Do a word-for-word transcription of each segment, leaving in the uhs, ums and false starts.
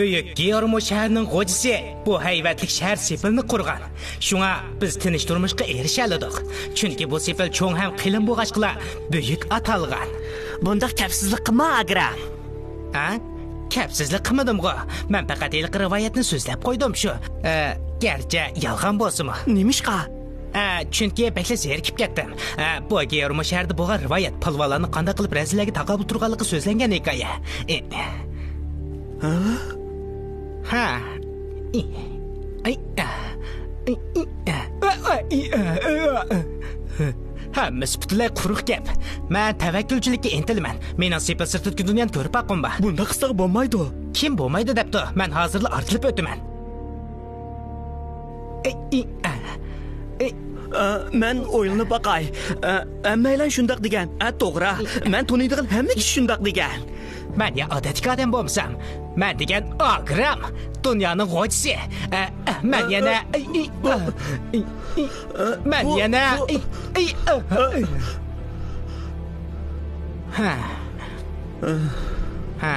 بۈيۈك گېئورمو شەھىرىنىڭ غوجىسى بۇ ھەيۋەتلىك شەھەر سېپىلنى قۇرغان. شۇڭا بىز تىنچ تۇرمۇشقا ئېرىشەلىدۇق. چۈنكى بۇ سېپىل چوڭ ھەم قېلىن بولغاچقىلا بۈيۈك ئاتالغان. بۇنداق كەپسىزلىك قىلما، ئاگرام. ھە؟ كەپسىزلىك قىلمىدىمغۇ. مەن پەقەت ھېلىقى رىۋايەتنى سۆزلەپ قويدۇم شۇ. ئە، گەرچە يالغان بولسىمۇ. نېمىشقا؟ ئە، چۈنكى بەكلا زېرىكىپ كەتتىم. ئە، بۇ گېئورمو شەھىرىدە بولغان رىۋايەت، پالۋانلارنىڭ قانداق قىلىپ رەزىللەرگە تاقابىل تۇرغانلىقى سۆزلەنگەن ھېكايە. ئى. ھە؟ ھە. ئى. ئەي، ئە. ئى، ئى، ئە. ئە، ئە، ئى، ئە، ئە، ئە. ھەممىسى پۈتۈنلەي قۇرۇق گەپ. مەن تەۋەككۈلچىلىككە ئىنتىلىمەن. مېنىڭ سېپىل سىرتىدىكى دۇنيانى كۆرۈپ باققۇم بار. بۇنداق قىلساڭ بولمايدۇ. كىم بولمايدۇ دەپتۇ؟ مەن ھازىرلا ئارتىلىپ ئۆتىمەن. ئى، ئى، ئە. ئى. ئە، مەن ئويلىنىپ باقاي. ئە، ھەممەيلەن شۇنداق دېگەن. ئە، توغرا. مەن تونۇيدىغان ھەممە كىشى شۇنداق دېگەن. مەن يا ئادەتتىكى ئادەم بولمىسام، مەن دېگەن ئاگرام، دۇنيانىڭ غوجىسى. ئە، ئە، مەن ئە، يەنە، ئە، ئى، ئى، ئە، ئى، ئى، ئە، مەن بۇ، يەنە، بۇ ئى، ئى، ئە، ئە، ئە. ھە. ئە. ھە.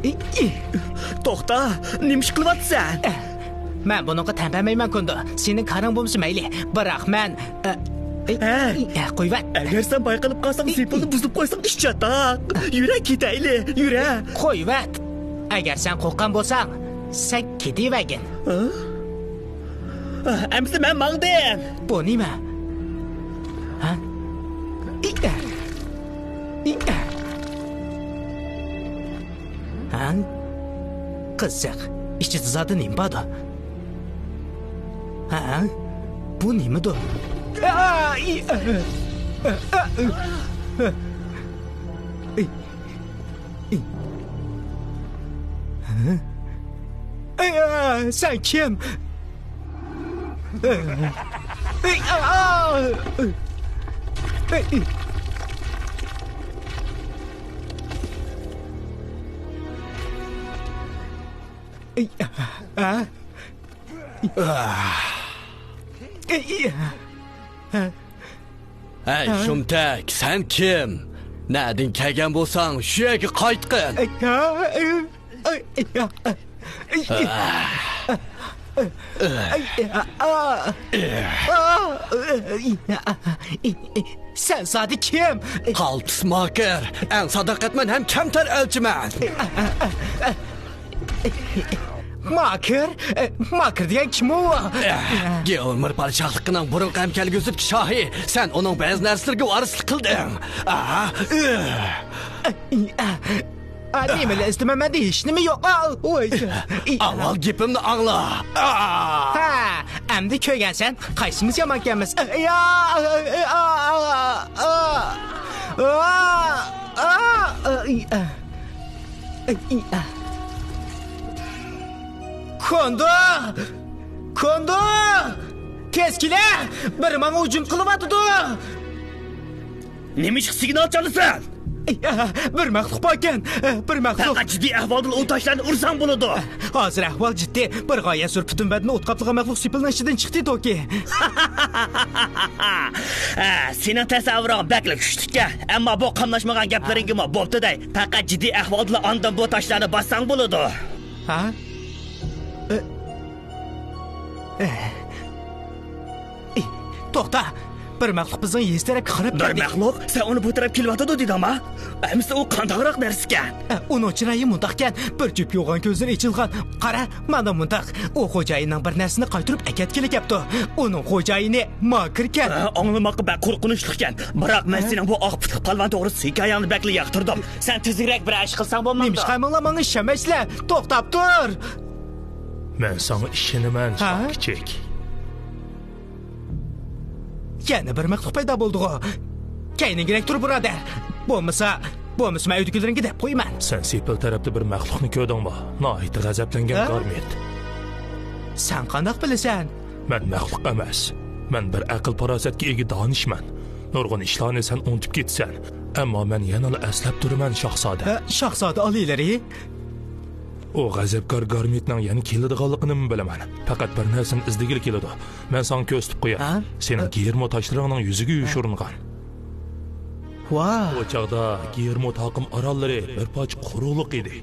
ئى، ئى. توختا، نېمە ئىش قىلىۋاتىسەن؟ ئە، مەن بۇنىڭغا تەن بەرمەيمەن، كوندو. سېنىڭ كارىڭ بولمىسا مەيلى، بىراق مەن، ئە، ئى، ھە. ئى، ئە، قويۇۋەت. ئەگەر سەن بايقىلىپ قالساڭ، ئى، سېپىلنى ئى. بۇزۇپ قويساڭ، ئىش چاتاق. يۈرە، كېتەيلى، يۈرە. قويۇۋەت. ئەگەر سەن قورققان بولساڭ، سەن كېتىۋەرگىن. ھە؟ ئەمىسە مەن ماڭدىم. بۇ نېمە؟ ھە؟ ئى، ئە. ئى، ئە. ھە؟ قىزىق، ئىچىدە زادى نېمە باردۇ؟ ھە؟ بۇ نېمىدۇ؟ ئا، ئى، ئە، ئە، ئە، ئە، ئە. ئى، ئى. ھە؟ ئى، ئا، سەن كىم؟ ئى، ئى، ئا، ئا. ئى، ئى. ئى، ئا. ئى، ئا. ھەي، ھە؟ شۇمتەك، سەن كىم؟ نەدىن كەلگەن بولساڭ، شۇ يەرگە قايتقىن. ئەي، ھە، ئەي، ئەي، ئەي، ئەي، ئەي، ئەي، ئا، ئا، ئا، ئەي، ئەي، ئەي، سەن زادى كىم؟ قالتىس ماكىر، ئەڭ ساداقەتمەن ھەم كەمتەر ئەلچىمەن. ماكىر؟ ئە، ماكىر دېگەن كىم ئۇ؟ ئە، گېئورمور پادىشاھلىقىنىڭ بۇرۇنقى ھەم كەلگۈسىدىكى شاھى. سەن ئۇنىڭ بەزى نەرسىلىرىگە ۋارىسلىق قىلدىڭ. ئا، ئە. ئە، نېمىلا ئىزدىمەن، مەندە ھېچنېمە يوق. ئا، ۋاي. ئاۋۋال گېپىمنى ئاڭلا. ئا. ھە، ئەمدى كۆرگەنسەن، قايسىمىز يامانكەنمىز؟ ئا، ئا، ئا، ئا، ئا. كوندو! كوندو! تېز كېلە! بىرى ماڭا ھۇجۇم قىلىۋاتىدۇ! نېمىشقا سىگنال چالىسەن؟ بىر مەخلۇق باركەن، بىر مەخلۇق. پەقەت جىددىي ئەھۋالدىلا ئۇ تاشلارنى ئۇرساڭ بولىدۇ. ھازىر ئەھۋال جىددىي. بىر غايەت زور پۈتۈن بەدىنى ئوت قاپلىغان مەخلۇق سېپىلنىڭ ئىچىدىن چىقتى، توكى. ھە، سېنىڭ تەسەۋۋۇرۇڭ بەكلا كۈچلۈككەن. ئەمما بۇ قاملاشمىغان گەپلىرىڭگىمۇ بوپتۇ دەي. پەقەت جىددىي ئەھۋالدىلا ئاندىن بۇ تاشلارنى باسساڭ بولىدۇ. ھە؟ ئە، ئە. ئى، توختا! بىر مەخلۇق بىزنىڭ يېزا تەرەپكە قاراپ كەلدى. بىر مەخلۇق؟ سەن ئۇنى بۇ تەرەپ كېلىۋاتىدۇ دېدىڭما؟ ئەمىسە ئۇ قانداقراق نەرسىكەن؟ ئە، ئۇنىڭ چىرايى مۇنداقكەن، بىر جۈپ يوغان كۆزلىرى ئېچىلغان. قارا، مانا مۇنداق. ئۇ خوجايىننىڭ بىر نەرسىنى قايتۇرۇپ ئەكەتكىلى كەپتۇ. ئۇنىڭ خوجايىنى ماكىركەن. ئە، ئاڭلىماققا بەك قورقۇنچلۇقكەن. بىراق مەن ھە؟ سېنىڭ بۇ ئاق پۇتلۇق پالۋان توغرىسىدىكى ھېكايەڭنى بەكلا ياقتۇردۇم. سەن تېزرەك بىر ئىش قىلساڭ بولمامدۇ؟ نېمىشقا ھەممىڭلار ماڭا ئىشەنمەيسىلەر؟ توختاپ تۇر! مەن ساڭا ئىشىنىمەن، ھە؟ كىچىك. يەنە بىر مەخلۇق پەيدا بولدىغۇ. كەينىڭگىرەك تۇر، بۇرادەر. بولمىسا، بولمىسا مەن ئۆيدىكىلىرىڭگە دەپ قويىمەن. سەن سېپىل تەرەپتە بىر مەخلۇقنى كۆردۈڭمۇ؟ ناھايىتى غەزەپلەنگەن ھە؟ گارمىت. سەن قانداق بىلىسەن؟ مەن مەخلۇق ئەمەس. مەن بىر ئەقىل-پاراسەتكە ئىگە دانىشمەن. نۇرغۇن ئىشلارنى سەن ئۇنتۇپ كېتىسەن. ئەمما مەن يەنىلا ئەسلەپ تۇرىمەن، شاھزادە. ھە، شاھزادە ئالىيلىرى؟ ئۇ غەزەپكار گارمىتنىڭ يەنە كېلىدىغانلىقىنىمۇ بىلىمەن. پەقەت بىر نەرسىنى ئىزدىگىلى كېلىدۇ. مەن ساڭا كۆرسىتىپ قوياي. ھە؟ سېنىڭ ھە؟ گېئورمو تاشلىرىڭنىڭ يۈزىگە ھە؟ يوشۇرۇنغان. ۋاھ! ئۇ چاغدا گېرمو تاقىم ئاراللىرى بىر پارچە قۇرۇقلۇق ئىدى.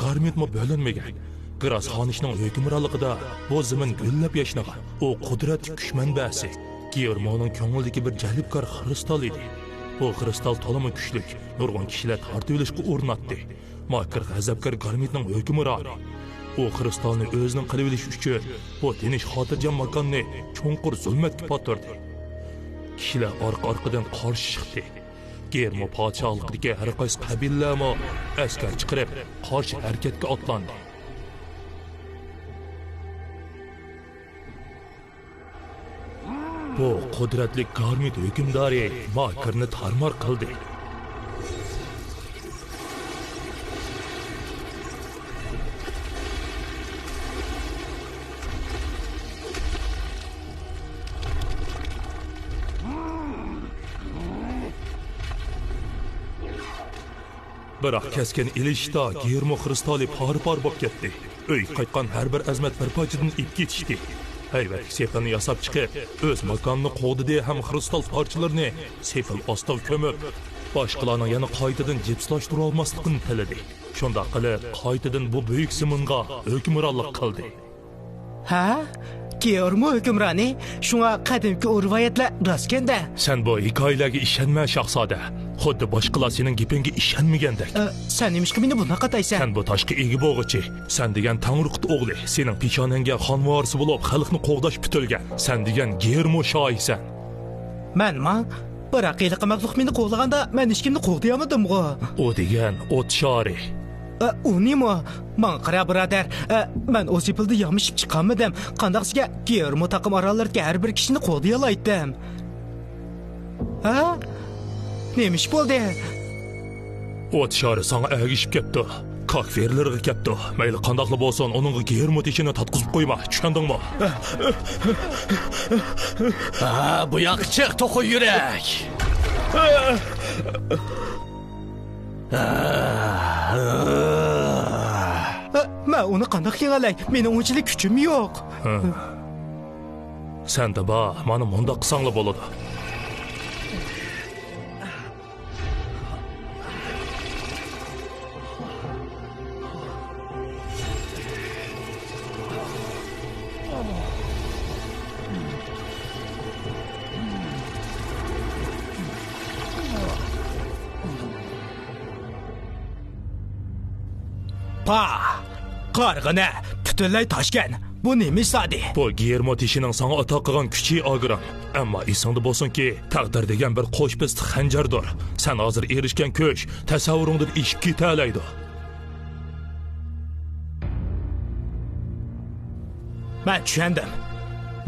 گارمىتمۇ بۆلۈنمىگەن. گراس خانىشنىڭ ھۆكۈمرانلىقىدا بۇ زېمىن گۈللەپ ياشنىغان. ئۇ قۇدرەتلىك كۈچ مەنبەسى. گېرمونىڭ كۆڭلىدىكى بىر جەلپكار خرىستال ئىدى. بۇ خرىستال تولىمۇ كۈچلۈك، نۇرغۇن كىشىلەر تارتىۋېلىشقا ئۇرۇناتتى. ماكىر غەزەپكار گارمىتنىڭ ھۆكۈمرانى. ئۇ خرىستالنى ئۆزىنىڭ قىلىۋېلىش ئۈچۈن بۇ تىنچ خاتىرجەم ماكاننى چوڭقۇر زۇلمەتكە پاتتۇردى. كىشىلەر ئارقا-ئارقىدىن قارشى چىقتى. گېرمو پادىشاھلىقىدىكى ھەر قايسى قەبىلىلەرمۇ ئەسكەر چىقىرىپ، قارشى ھەرىكەتكە ئاتلاندى. بۇ قۇدرەتلىك گارمىت ھۆكۈمدارى ماكىرنى تارمار قىلدى. بىراق كەسكىن ئېلىشىشتا گېرمو خرىستالى پارە-پارە بولۇپ كەتتى. ئۆيگە قايتقان ھەر بىر ئەزىمەت بىر پارچىدىن ئېلىپ كېتىشتى. ھەيۋەتلىك سېپىلنى ياساپ چىقىپ، ئۆز ماكانىنى قوغدىدى ھەم خرىستال پارچىلىرىنى سېپىل ئاستىغا كۆمۈپ، باشقىلارنىڭ يەنە قايتىدىن جىپسىلاشتۇرالماسلىقىنى تىلىدى. شۇنداق قىلىپ، قايتىدىن بۇ بۈيۈك زېمىنغا ھۆكۈمرانلىق قىلدى. ھە؟ گېرمو ھۆكۈمرانى؟ شۇڭا قەدىمكى ئۇ رىۋايەتلەر راستكەن-دە. سەن بۇ ھېكايىلەرگە ئىشەنمە، شاھزادە. خۇددى باشقىلار سېنىڭ گېپىڭگە ئىشەنمىگەندەك. ئە، سەن نېمىشقا مېنى بۇنداق ئاتايسەن؟ سەن بۇ تاشقا ئىگە بولغۇچى. سەن دېگەن تەڭرىقۇت ئوغلى. سېنىڭ پېشانەڭگە خان ۋارىسى بولۇپ، خەلقنى قوغداش پۈتۈلگەن. سەن دېگەن گېرمو شاھىسەن. مەنمۇ؟ بىراق ھېلىقى مەخلۇق مېنى قوغلىغاندا، مەن ھېچكىمنى قوغدىيالمىدىمغۇ؟ ئۇ دېگەن ئوت شارى. ئە، ئۇنىمۇ؟ ماڭا قارا، بۇرادەر. ئە، مەن ئۇ سېپىلدا يامىشىپ چىقالمىدىم. قانداقسىكەن، گېرمو تاقىم ئاراللىرىدىكى ھەر بىر كىشىنى قوغدىيالايتتىم. ھە؟ نېمە ئىش بولدى؟ ئوت شارى ساڭا ئەگىشىپ كەپتۇ. كاك ۋېرلىرىغا كەپتۇ. مەيلى قانداقلا بولسۇن، ئۇنىڭغا گېرمو تېشىنى تارتقۇزۇپ قويما، چۈشەندىڭمۇ؟ ھا، بۇ ياققا چىق، توخۇ يۈرەك! مەن ئۇنى قانداق يېڭەلەي؟ مېنىڭ ئۇنچىلىك كۈچۈم يوق. ھە. سەندە بار، مانا مۇنداق قىلساڭلا بولىدۇ. پا! قارىغىنە، پۈتۈنلەي تاشكەن. بۇ نېمە ئىش زادى؟ بۇ گېرمو تېشىنىڭ ساڭا ئاتا قىلغان كۈچى، ئاگرام. ئەمما ئېسىڭدە بولسۇنكى، تەقدىر دېگەن بىر قوش پىستە خەنجەردۇر. سەن ھازىر ئېرىشكەن كۈچ تەسەۋۋۇرۇڭدىن ئېشىپ كېتەلەيدۇ. مەن چۈشەندىم.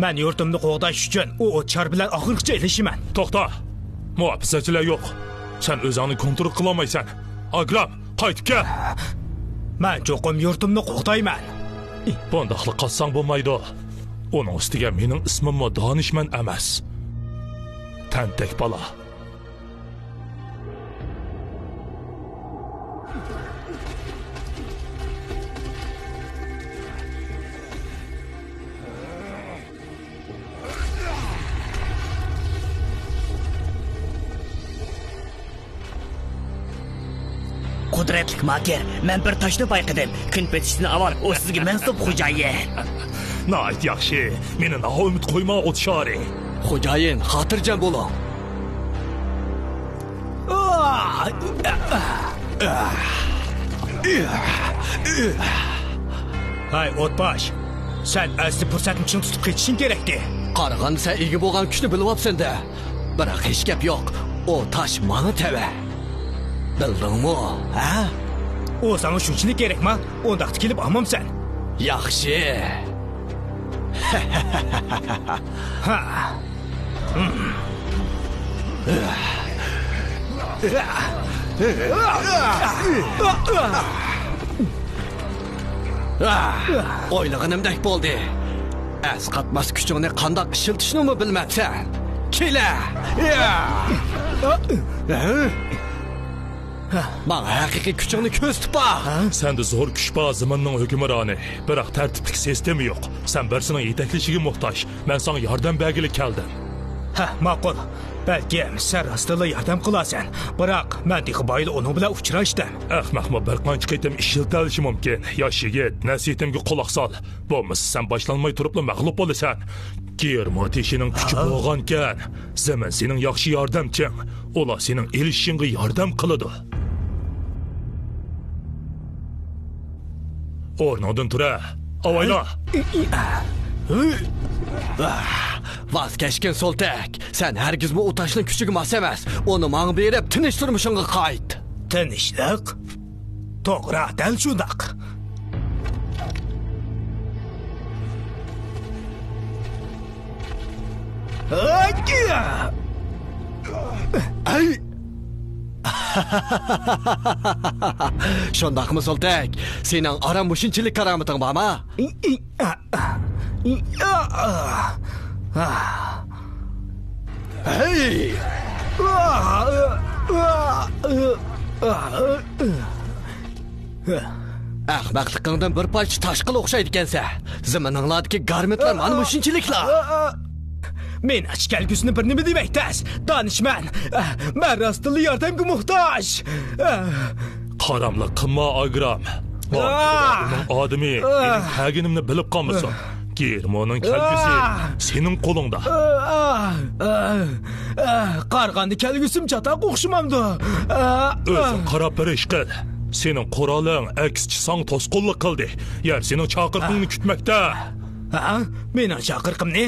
مەن يۇرتۇمنى قوغداش ئۈچۈن ئۇ ئوتشار بىلەن ئاخىرغىچە ئېلىشىمەن. توختا! مۇھاپىزەتچىلەر يوق. سەن ئۆزۈڭنى كونترول قىلالمايسەن. ئاگرام، قايتىپ كەل! مەن چوقۇم يۇرتۇمنى قوغدايمەن. بۇنداقلا قالساڭ بولمايدۇ. ئۇنىڭ ئۈستىگە مېنىڭ ئىسمىممۇ دانىشمەن ئەمەس. تەنتەك بالا. قۇدرەتلىك ماكىر، مەن بىر تاشنى بايقىدىم. كۈن پېتىشتىن ئاۋۋال ئۇ سىزگە مەنسۇپ، خوجايىن. ناھايىتى ياخشى. مېنى نائۈمىد قويما، ئوتشارى. خوجايىن، خاتىرجەم بولۇڭ. ھەي، ئوتباش! سەن ئەسلى پۇرسەتنى چىڭ تۇتۇپ قېچىشىڭ كېرەكتى. قارىغاندا سەن ئىگە بولغان كۈچنى بىلىۋاپسەن-دە. بىراق ھېچ گەپ يوق. ئۇ تاش ماڭا تەۋە. بىلدىڭمۇ؟ ھە؟ ئۇ ساڭا شۇنچىلىك كېرەكما؟ ئۇنداقتا كېلىپ ئالمامسەن؟ ياخشى. ھە. ئويلىغىنىمدەك بولدى. ئەسقاتماس كۈچۈڭنى قانداق ئىشلىتىشنىمۇ بىلمەپسەن. كېلە! ماڭا ھەقىقىي كۈچۈڭنى كۆرسىتىپ باق! سەندە زور كۈچ بار، زېمىننىڭ ھۆكۈمرانى. بىراق تەرتىپلىك سىستېما يوق. سەن بىرسىنىڭ يېتەكلىشىگە موھتاج. مەن ساڭا ياردەم بەرگىلى كەلدىم. ھە، ماقۇل. بەلكىم سەن راستتىنلا ياردەم قىلارسەن. بىراق، مەن تېخى بايىلا ئۇنىڭ بىلەن ئۇچراشتىم. ئەخمەقمۇ بىر قانچە قېتىم ئىشلىتەلىشى مۇمكىن. ياش يىگىت، نەسىھىتىمگە قۇلاق سال. بولمىسا سەن باشلانماي تۇرۇپلا مەغلۇپ بولىسەن. گېرمو تېشىنىڭ كۈچى بولغانكەن، زېمىن سېنىڭ ياخشى ياردەمچىڭ. ئۇلار سېنىڭ ئېلىشىشىڭغا ياردەم قىلىدۇ. ئورنۇڭدىن تۇرە، ئاۋايلا! ۋاز كەچكىن، سولتەك. سەن ھەرگىزمۇ ئۇ تاشنىڭ كۈچىگە ماس ئەمەس. ئۇنى ماڭا بېرىپ، تىنچ تۇرمۇشۇڭغا قايت. تىنچلىق؟ توغرا، دەل شۇنداق. ئەي! شۇنداقمۇ، سولتەك؟ سېنىڭ ئاران مۇشۇنچىلىك كارامىتىڭ بارما؟ ھەي! ئەخمەقلىقىڭدىن بىر پارچە تاشقىلا ئوخشايدىكەنسەن. زېمىنىڭلاردىكى گارمېتلار مانا مۇشۇنچىلىكلا. مېنىڭچە كەلگۈسىنى بىر نېمە دېمەك تەس، دانىشمەن. مەن راستتىنلا ياردەمگە موھتاج. قاراملىق قىلما، ئاگرام. ئۇنىڭ ئادىمى مېنىڭ كەلگىنىمنى بىلىپ قالمىسۇن. گېرمونىڭ كەلگۈسى سېنىڭ قولۇڭدا. قارىغاندا كەلگۈسىم چاتاق ئوخشىمامدۇ؟ ئۆزۈڭ قاراپ بېرىش قىل. سېنىڭ قورالىڭ ئەكسىچە ساڭا توسقۇنلۇق قىلدى. يەر سېنىڭ چاقىرىقىڭنى كۈتمەكتە. ھە؟ مېنىڭ چاقىرىقىمنى؟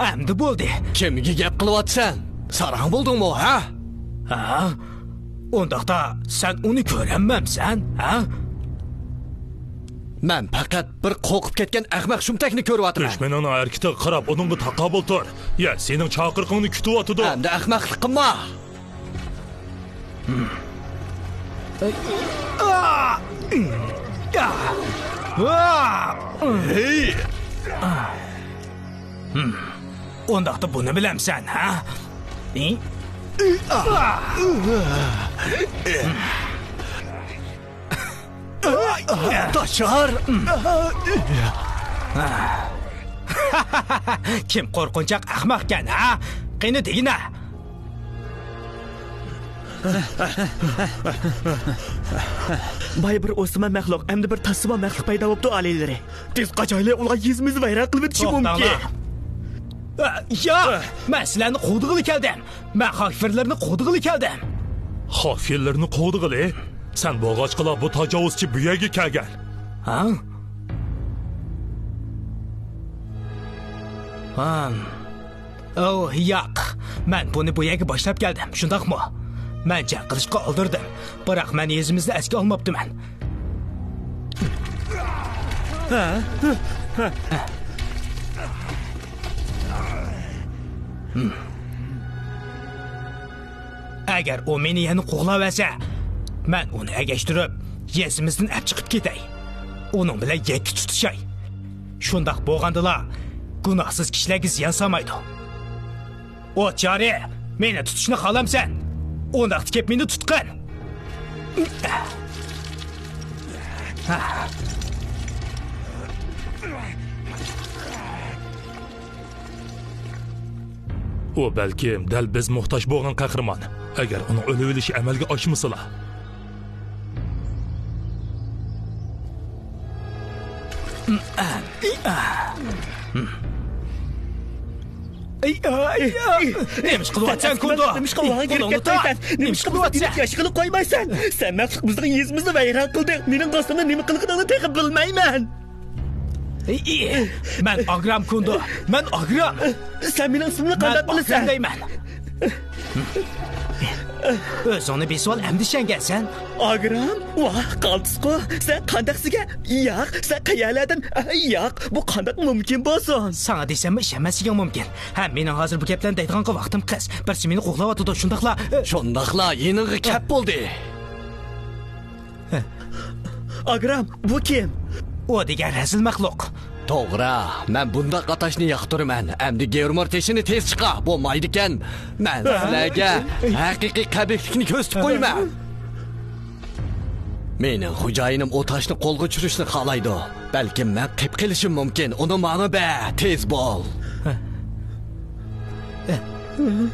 ئەمدى بولدى. كىمگە گەپ قىلىۋاتىسەن؟ ساراڭ بولدۇڭمۇ، ھە؟ ھە؟ ئۇنداقتا سەن ئۇنى كۆرەلمەمسەن، ھە؟ مەن پەقەت بىر قورقۇپ كەتكەن ئەخمەق شۇمتەكنى كۆرۈۋاتىمەن. دۈشمىنىڭنىڭ ھەرىكىتىگە قاراپ ئۇنىڭغا تاقابىل تۇر. يەر سېنىڭ چاقىرىقىڭنى كۈتۈۋاتىدۇ. ئەمدى ئەخمەقلىق قىلما. ھەي! ئۇنداقتا بۇنى بىلەمسەن، ھە؟ داچار! كىم قورقۇنچاق ئەخمەقكەن، ھە؟ قېنى دېگىنە! بايا بىر ئوسما مەخلۇق، ئەمدى بىر تاسسىما مەخلۇق پەيدا بوپتۇ، ئالىيلىرى. تېز قاچايلى، ئۇلار يېزىمىزنى ۋەيران قىلىۋېتىشى مۇمكىن. توختاڭلار. ئە، ياق! مەن سىلەرنى قوغدىغىلى كەلدىم. مەن خاكفىرلىرىنى قوغدىغىلى كەلدىم. خاكفىرلىرىنى قوغدىغىلى؟ سەن بولغاچقىلا بۇ تاجاۋۇزچى بۇ يەرگە كەلگەن. ھە؟ ھام. ئوۋ، ياق. مەن بۇنى بۇ يەرگە باشلاپ كەلدىم، شۇنداقمۇ؟ مەن جەڭ قىلىشقا ئالدىرىدىم، بىراق مەن يېزىمىزنى ئەسكە ئالماپتىمەن. ئەگەر ئۇ مېنى يەنە قوغلاۋەرسە، مەن ئۇنى ئەگەشتۈرۈپ، يېزىمىزدىن ئەپ چىقىپ كېتەي. ئۇنىڭ بىلەن يەككە تۇتۇشاي. شۇنداق بولغاندىلا، گۇناھسىز كىشىلەرگە زىيان سالمايدۇ. ئوت جارى، مېنى تۇتۇشنى خالامسەن؟ ئۇنداقتا كېلىپ مېنى تۇتقىن. ئۇ بەلكىم دەل بىز موھتاج بولغان قەھرىمان. ئەگەر ئۇنىڭ ئۆلۈۋېلىشى ئەمەلگە ئاشمىسىلا. نېمە ئىش قىلىۋاتىسەن، كۇندو؟ نېمە ئىش قىلىۋاتىسەن؟ نېمە ئىش قىلىۋاتىسەن؟ ياشىغىلى قويمايسەن. سەن مەخلۇق بىزنىڭ يېزىمىزنى ۋەيران قىلدىڭ. مېنىڭ دوستۇمنىڭ نېمە قىلغىنىنى تېخى بىلمەيمەن. مەن ئاگرام، كۇندو. مەن ئاگرام. سەن مېنىڭ ئىسمىمنى قانداق بىلىسەن؟ دەيمەن. ئۆزۈڭنى بېسىۋال، ئەمدى ئىشەنگەنسەن. ئاگرام؟ ۋاھ، قالتىسقۇ. سەن قانداقسىگە؟ ياق، سەن قەيەرلەردىن؟ ياق، بۇ قانداق مۇمكىن بولسۇن؟ ساڭا دېسەممۇ ئىشەنمەسلىكىڭ مۇمكىن. ھە، مېنىڭ ھازىر بۇ گەپلەرنى دەيدىغانغا ۋاقتىم قىس. بىرسى مېنى قوغلاۋاتىدۇ، شۇنداقلا. شۇنداقلا، يېنىڭغا كەپ بولدى. ئاگرام، بۇ كىم؟ ئۇ دېگەن رەزىل مەخلۇق. توغرا، مەن بۇنداق ئاتاشنى ياقتۇرىمەن. ئەمدى گېرمور تېشىنى تېز چىقار، بولمايدىكەن، مەن سىلەرگە ھەقىقىي قەبىھلىكنى كۆرسىتىپ قويىمەن. مېنىڭ خوجايىنىم ئۇ تاشنى قولغا چۈشۈرۈشنى خالايدۇ. بەلكىم مەن قېپقېلىشىم مۇمكىن، ئۇنى ماڭا بەر، تېز بول.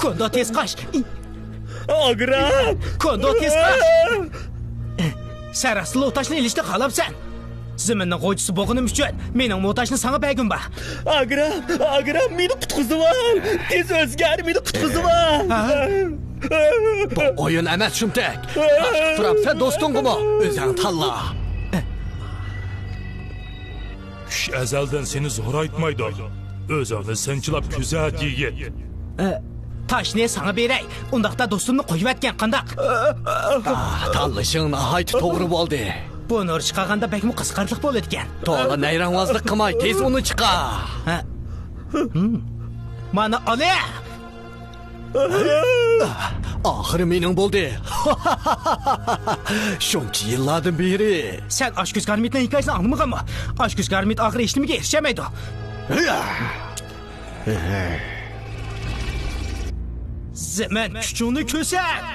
كوندو، تېز قاچ! ئاگرام! كوندو، تېز قاچ! سەن راستلا ئۇ تاشنى ئېلىشنى خالاپسەن؟ زېمىننىڭ خوجىسى بولغىنىم ئۈچۈن مېنىڭمۇ ئۇ تاشنى ساڭا بەرگۈم بار. ئاگرام، ئاگرام، مېنى قۇتقۇزۇۋال! تېز ئۆزگەر، مېنى قۇتقۇزۇۋال! ھە؟ بۇ ئويۇن ئەمەس، شۇمتەك. قارشى تۇرامسەن دوستۇڭغىمۇ؟ ئۆزۈڭ تاللا. كۈچ ئەزەلدىن سېنى زورايتمايدۇ. ئۆزۈڭنى سىنچىلاپ كۆزەت، يىگىت. ئە، تاشنى ساڭا بېرەي. ئۇنداقتا دوستۇمنى قويۇۋەتكىن، قانداق؟ ئاھ، تاللىشىڭ ناھايىتى توغرا بولدى. بۇ نور چىقارغاندا بەكمۇ قىزىقارلىق بولىدىكەن. تولا نەيرەڭۋازلىق قىلماي، تېز ئۇنى چىقار. ھە. ھىم. مانا ئالە! ئاخىرى مېنىڭ بولدى. شۇنچە يىللاردىن بېرى. سەن ئاچكۆز گارمىتنىڭ ھېكايىسىنى ئاڭلىمىغانمۇ؟ ئاچكۆز گارمىت ئاخىرى ھېچنېمىگە ئېرىشەلمەيدۇ. زېمىن، كۈچۈڭنى كۆرسەت!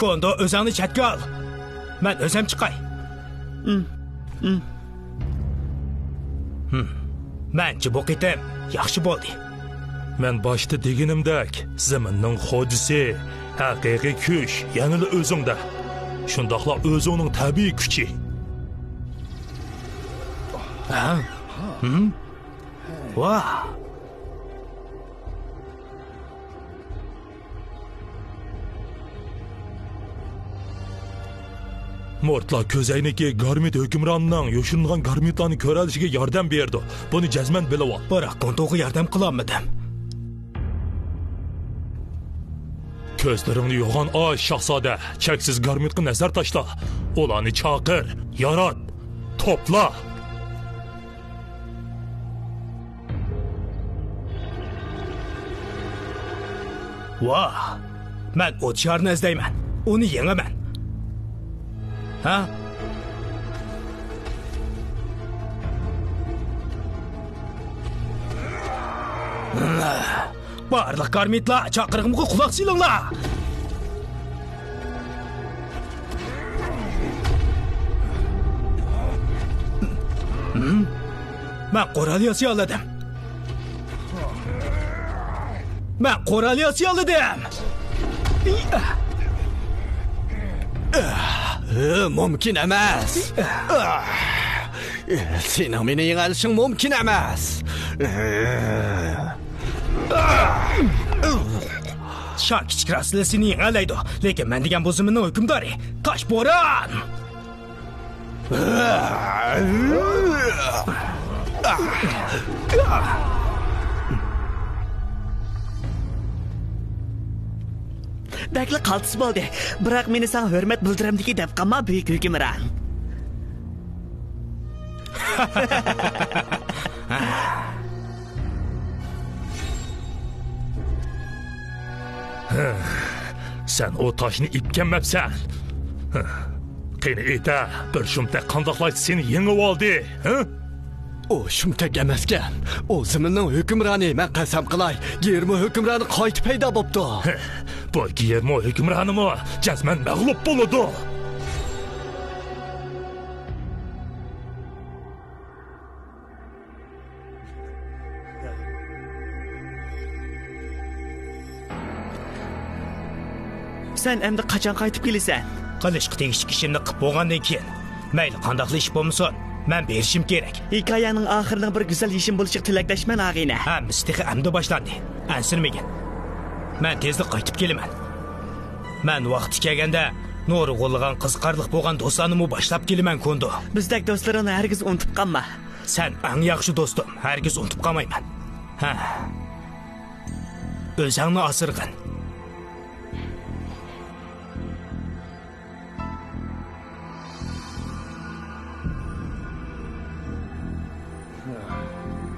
كوندو، ئۆزۈڭنى چەتكە ئال. مەن ئۆزۈم چىقاي. مەنچە بۇ قېتىم ياخشى بولدى. مەن باشتا دېگىنىمدەك، زېمىننىڭ خوجىسى، ھەقىقىي كۈچ يەنىلا ئۆزۈڭدە. شۇنداقلا ئۆزۈڭنىڭ تەبىئىي كۈچى. ھە؟ ھىم؟ ۋاھ! مورتلا كۆزەينىكى گارمىت ھۆكۈمرانىنىڭ يوشۇرۇنغان گارمىتلارنى كۆرەلىشىگە ياردەم بېرىدۇ. بۇنى جەزمەن بىلىۋال. بىراق كوندوغا ياردەم قىلالمىدىم. كۆزلىرىڭنى يوغان ئاچ، شاھزادە. چەكسىز گارمىتقا نەزەر تاشلا. ئۇلارنى چاقىر، يارات، توپلا. ۋاھ! مەن ئوت شارىنى ئىزدەيمەن. ئۇنى يېڭىمەن. ھە؟ بارلىق گارمىتلار، چاقىرىقىمغا قۇلاق سېلىڭلار! مەن قورال ياسىيالىدىم. مەن قورال ياسىيالىدىم. مۇمكىن ئەمەس. سېنىڭ مېنى يېڭەلىشىڭ مۇمكىن ئەمەس. شا كىچىك راستلا سېنى يېڭەلەيدۇ، لېكىن مەن دېگەن بۇ زېمىننىڭ ھۆكۈمدارى، تاش بوران! بەكلا قالتىس بولدى. بىراق مېنى ساڭا ھۆرمەت بىلدۈرەمدىكى دەپ قالما، بۈيۈك ھۆكۈمران. سەن ئۇ تاشنى ئېلىپ كەلمەپسەن. قېنى ئېيت-ە، بىر شۇمتەك قانداقلا سېنى يېڭىۋالدى، ھە؟ ئۇ شۇمتەك ئەمەسكەن. ئۇ زېمىننىڭ ھۆكۈمرانى، مەن قەسەم قىلاي، گېرمو ھۆكۈمرانى قايتا پەيدا بوپتۇ. بۇ گېرمو ھۆكۈمرانىمۇ جەزمەن مەغلۇپ بولىدۇ. سەن ئەمدى قاچان قايتىپ كېلىسەن؟ قىلىشقا تېگىشلىك ئىشىمنى قىپ بولغاندىن كېيىن، مەيلى قانداقلا ئىش بولمىسۇن، مەن بېرىشىم كېرەك. ھېكايەنىڭ ئاخىرىنىڭ بىر گۈزەل يېشىم بولۇشىغا تىلەكداشمەن، ئاغىنە. ھەممىسى تېخى ئەمدى باشلاندى. ئەنسىرىمىگىن. مەن تېزلا قايتىپ كېلىمەن. مەن ۋاقتى كەلگەندە نۇرغۇنلىغان قىزىقارلىق بولغان دوستلارنىمۇ باشلاپ كېلىمەن، كوندو. بىزدەك دوستلىرىڭنى ھەرگىز ئۇنتۇپ قالما. سەن ئەڭ ياخشى دوستۇم، ھەرگىز ئۇنتۇپ قالمايمەن. ھە. ئۆزۈڭنى ئاسرىغىن.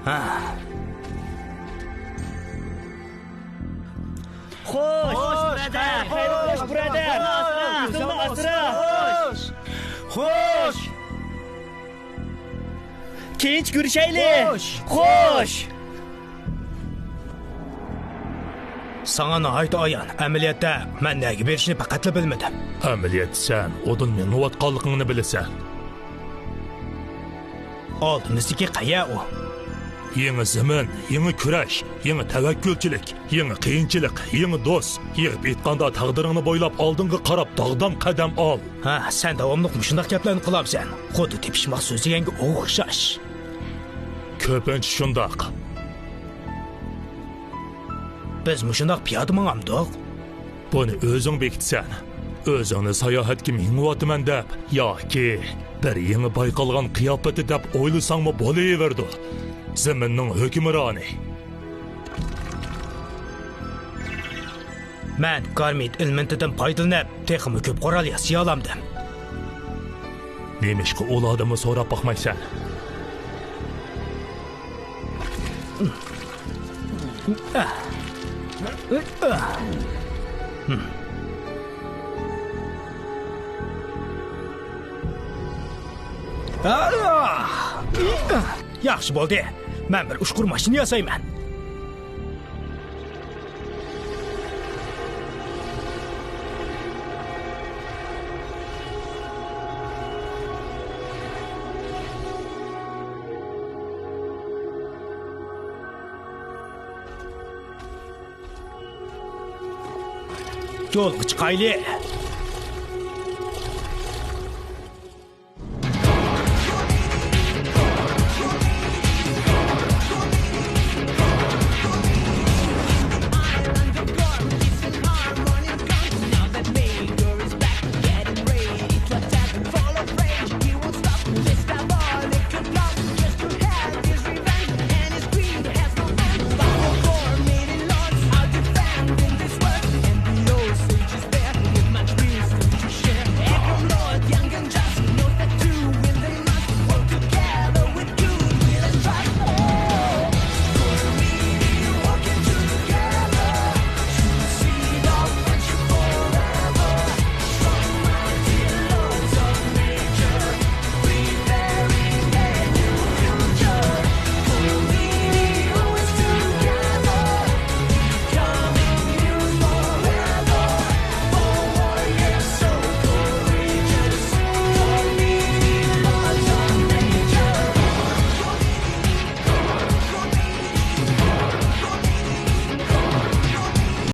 ھە. خوش، برادەر. خوش، برادەر. ئۆزۈڭنى ئاسرا. خوش. خوش. كېيىنچە كۆرۈشەيلى. خوش. خوش. ساڭا ناھايىتى ئايان، ئەمەلىيەتتە مەن نەگە بېرىشنى پەقەتلا بىلمىدىم. ئەمەلىيەتتە سەن ئۇدۇل مېڭىۋاتقانلىقىڭنى بىلىسەن. ئالدىمىزدىكى قەيە ئۇ؟ يېڭى زېمىن، يېڭى كۈرەش، يېڭى تەۋەككۈلچىلىك، يېڭى قىيىنچىلىق، يېڭى دوست. يىغىپ ئېيتقاندا، تەقدىرىڭنى بويلاپ ئالدىڭغا قاراپ داغدام قەدەم ئال. ھە، سەن داۋاملىق مۇشۇنداق گەپلەرنى قىلامسەن؟ خۇددى تېپىشماق سۆزلىگەنگە ئوخشاش. كۆپىنچە شۇنداق. بىز مۇشۇنداق پىيادە ماڭامدۇق؟ بۇنى ئۆزۈڭ بېكىتىسەن. ئۆزۈڭنى ساياھەتكە مېڭىۋاتىمەن دەپ ياكى بىر يېڭى بايقالغان قىياپىتى دەپ ئويلىساڭمۇ بولۇۋېرىدۇ. زېمىننىڭ ھۆكۈمرانى. مەن گارمىد ئېلېمېنتىدىن پايدىلىنىپ، تېخىمۇ كۆپ قورال ياسىيالامدىم. نېمىشقا ئۇلاردىنمۇ سوراپ باقمايسەن؟ ياخشى بولدى. مەن بىر ئۇچقۇر ماشىنا ياسايمەن. يولغا چىقايلى.